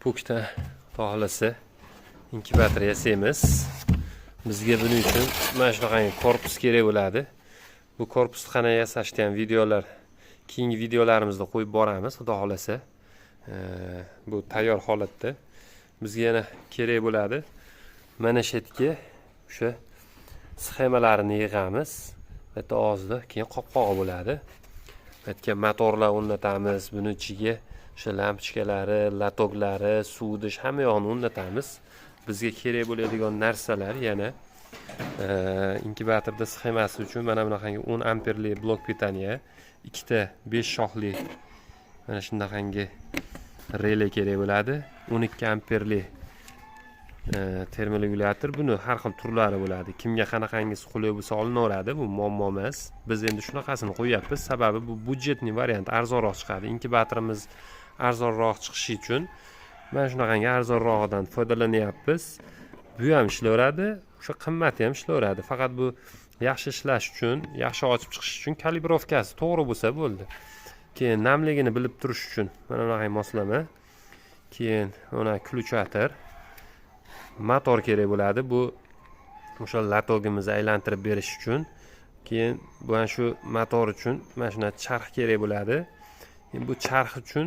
Pukdan, xudo xohlasa, inkubator yasaymiz. Bizga buning uchun mana shunaqangi korpus kerak bo'ladi. Bu korpusni qanday yasashni ham videolar, keyingi videolarimizda qo'yib boramiz, xudo xohlasa. Bu tayyor holatda bizga yana kerak bo'ladi. Mana shu yerga o'sha sxemalarini yig'amiz. Bu yerda og'zida keyin qopqog'i bo'ladi. Bu yerga motorlar o'rnatamiz, buni ichiga o'sha lampochkalari, лоток lari, sovidish, hamma yog'ini o'rnatamiz. Bizga kerak bo'ladigan narsalar yana inkubatorda sxemasi uchun mana bunaqangi 10 amperli блок питания, ikkita 5 shoxli mana shunaqangi rele kerak bo'ladi, 12 amperli termorегулятор. Buni har xil turlari bo'ladi, kimga qanaqangisi qulay bo'lsa, olinaveradi, bu muammo emas. Biz endi shunaqasini qo'yyapmiz, sababi bu бюджетный variant, arzonroq chiqadi. Inkubatorimiz arzonroq chiqishi uchun mana shunaqangi arzonrog'idan foydalanyapmiz. Bu ham ishlayveradi, o'sha qimmati ham ishlayveradi. Faqat bu yaxshi ishlash uchun, yaxshi ochib chiqish uchun калибровка si to'g'ri bo'lsa bo'ldi. Keyin namligini bilib turish uchun mana bunaqa moslama, keyin mana включатор, motor kerak bo'ladi, bu o'sha лоток imizni aylantirib berish uchun. Keyin mana shu motor uchun mana shunaqa charx kerak bo'ladi. Endi bu charx uchun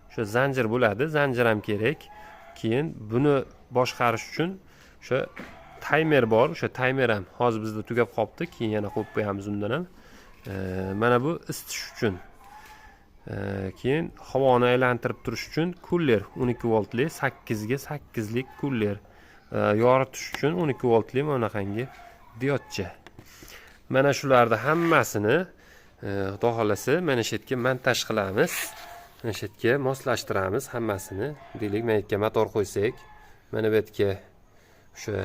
o'sha zanjir bo'ladi, zanjir ham kerak. Keyin buni boshqarish uchun o'sha taymer bor, o'sha taymer ham hozir bizda tugab qolibdi, keyin yana qo'yib qo'yamiz undan ham. Mana bu isitish uchun. Keyin havoni aylantirib turish uchun кулер, 12 voltli, 8 ga 8lik кулер. Yoritish uchun 12 voltli mana bunaqangi diodcha. Mana shularni hammasini xudo xohlasa, mana shu yerga montaj qilamiz, mana shu yerga moslashtiramiz hammasini. Deylik, mana yerga motor qo'ysak, mana bu yerga o'sha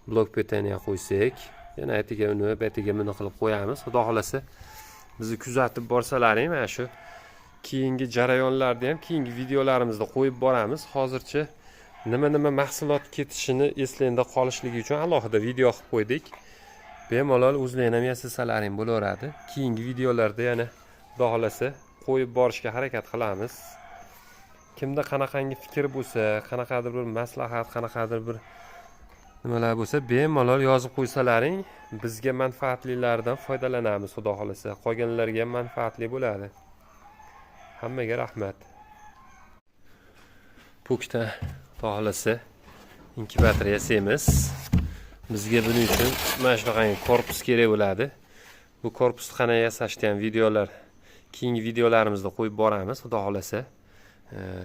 блок питания qo'ysak, yana ertaga uni, bu yerga buni qilib qo'yamiz. Xudo xohlasa, bizni kuzatib borsalaring, mana shu keyingi jarayonlarni ham keyingi videolarimizda qo'yib boramiz. Hozircha nima nima mahsulot ketishini eslangda qolishligi uchun alohida video qilib qo'ydik. Bemalol o'zlaring ham yasasalaring bo'laveradi. Keyingi videolarda yana, xudo xohlasa, qo'yib borishga harakat qilamiz. Kimda qanaqangi fikr bo'lsa, qanaqadir bir maslahat, qanaqadir bir nimalar bo'lsa, bemalol yozib qo'ysalaring, bizga manfaatlilaridan foydalanamiz, xudo xohlasa, qolganlarga ham manfaatli bo'ladi. Hammaga rahmat. Pukdan, xudo xohlasa, inkubator yasaymiz. Bizga buning uchun mana shunaqangi korpus kerak bo'ladi. Bu korpusni qanday yasashni ham videolar, keyingi videolarimizda qo'yib boramiz, xudo xohlasa.